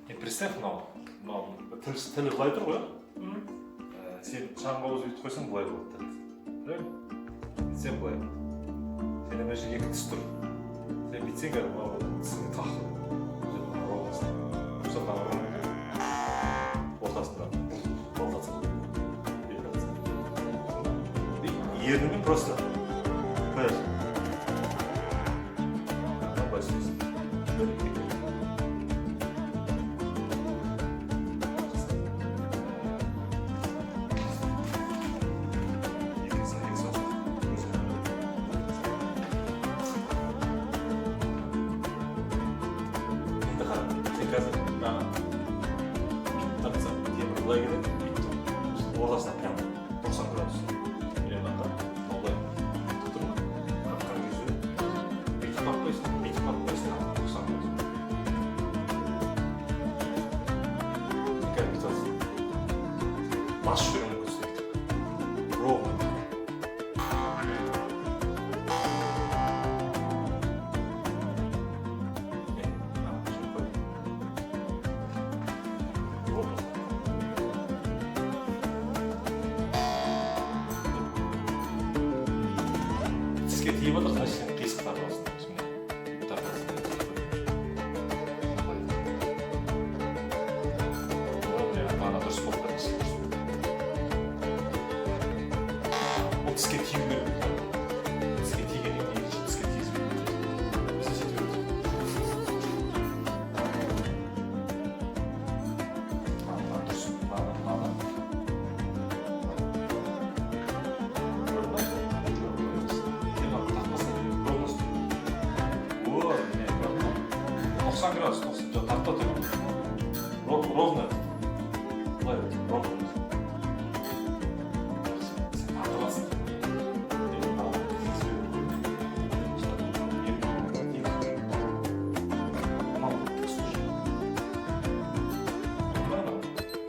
Енді представь, мынау тіл, тілі былай тұр ғой, иә? Сен шаңға ауыз бүйтіп қойсаң, былай болады тіл, правильно? Сен былай, сенде мына жерде екі тіс тұр. Сен бүйтсең, қазір мынау тісіңе тақ. Ровно, мына ровно, ортасында болтаться, вибрация. И ернімен просто қоясың, мынау былай істейсің: бір, екі. Екі, екі саусақ. Өзі. Енді қара, сен қазір мына бүйтіп тартсаң, темір былай келеді, бүйтіп ортасына прям 90 градус. Міне, мына қара, мынау былай бүйтіп тұр ма? Тартқан кезде бүйтіп тартпайсың, бүйтіп тартпайсың, 90 градус. Сен қазір бүйтіп аласың, басып жіберуі мүмкінсің бүйтіп. Ровно. Не, мына жерге қой. Ровно. Тіске тиіп жатыр, значит, сен қисық тартып аласың. Міне, бүйтіп тартып аласың. Былай. Вот, міне, бағана дұрыс болды да, дұрыс болды. Ол тіске тию керек. Тіске тигеннен кейін екінші тіске тигізбейді. Бізде сөйтіп үйретеді. Мына дұрыс, мынаны, мынаны. Көрдің ба? Жоқ, олай емес. Сен мынаны тартпасаң, ровно ұста. Вот, міне, көрдің ба? 90 градус, 90, жоқ, тартпа төмен. Ровно. Былай, ровно. Жақсы. Сен тартып аласың. Енді мынаны тигізбеу керек. Тигізбеу. Мынау дұрыс. Көрдің ба, анау?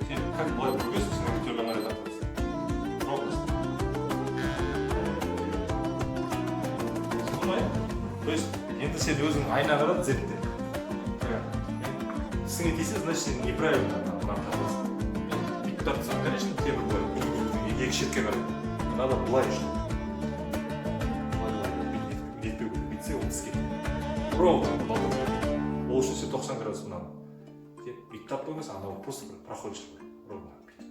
Сен как былай бүргесің, сен төмен қарай тартасың. Ровно ұста. Түсіндің ба, иә? То есть енді сен өзің айна қара, зертте. Тісіңе тисе, значит, сен неправильно мынаны тартасың. Бүйтіп тартсаң, конечно, темір былай екі шетке қарай. Надо былай, чтобы былай, былай бүйтіп нетпеу керек. Бүйтсе, ол тіске ровно болтаться. Ол үшін сен 90 градус мынаны сен бүйтіп тартпау емес, анау просто бір проходишь былай ровно бүйтіп.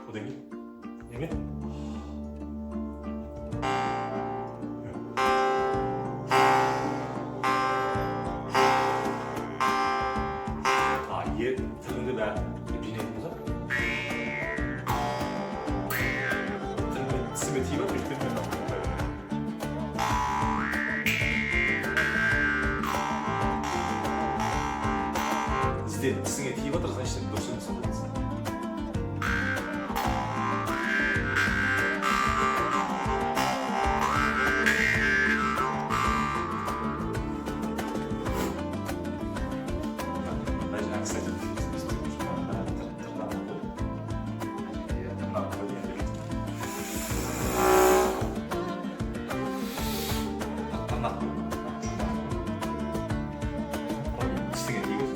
Одан кейін неме? А, е, тіліңді бәрі жинайтын болсақ, тіліме, тісіме тиіп жатыр, өйткені мен мынаны неправильно. Ізде, тісіңе тиіп жатыр, значит, сен дұрыс емес алып. Мына, кстати, тырнағын қой. Иә, тырнағын қой енді бүйтіп. Тырнақ қой. Қой, тісіңе тигіз.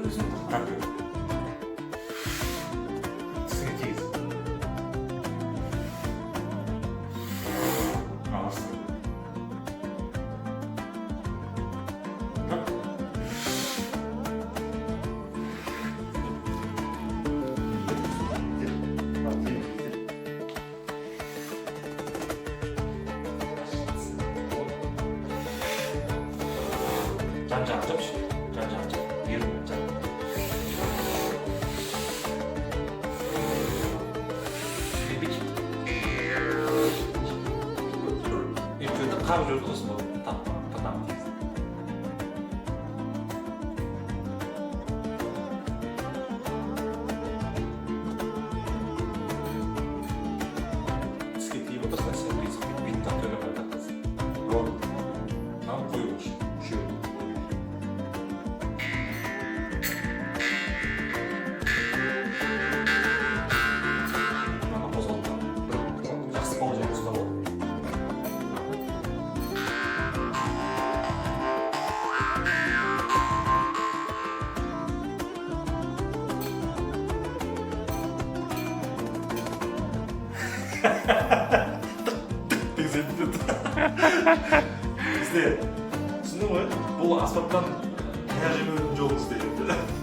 Өзім. Как? Тісіңе тигіз. Аласың. Как? Жан жағын жапшы, жан жағын жап, ерінмен жап. Бүйтші. Өйтіп жүрді, қағып жіберді, сосын болды, тырнағын тигізді. Тіске тиіп отырса, сен қисық бүйтіп бүйтіп төмен қарай тартасың. Ровно. Мынаны қою үшеуін. Мынаны қозғалтқан бір жақсы положение ұстап ал. Бізде, түсіндің ғой, бұл аспаптан таяқ жемеудің жолын ізде.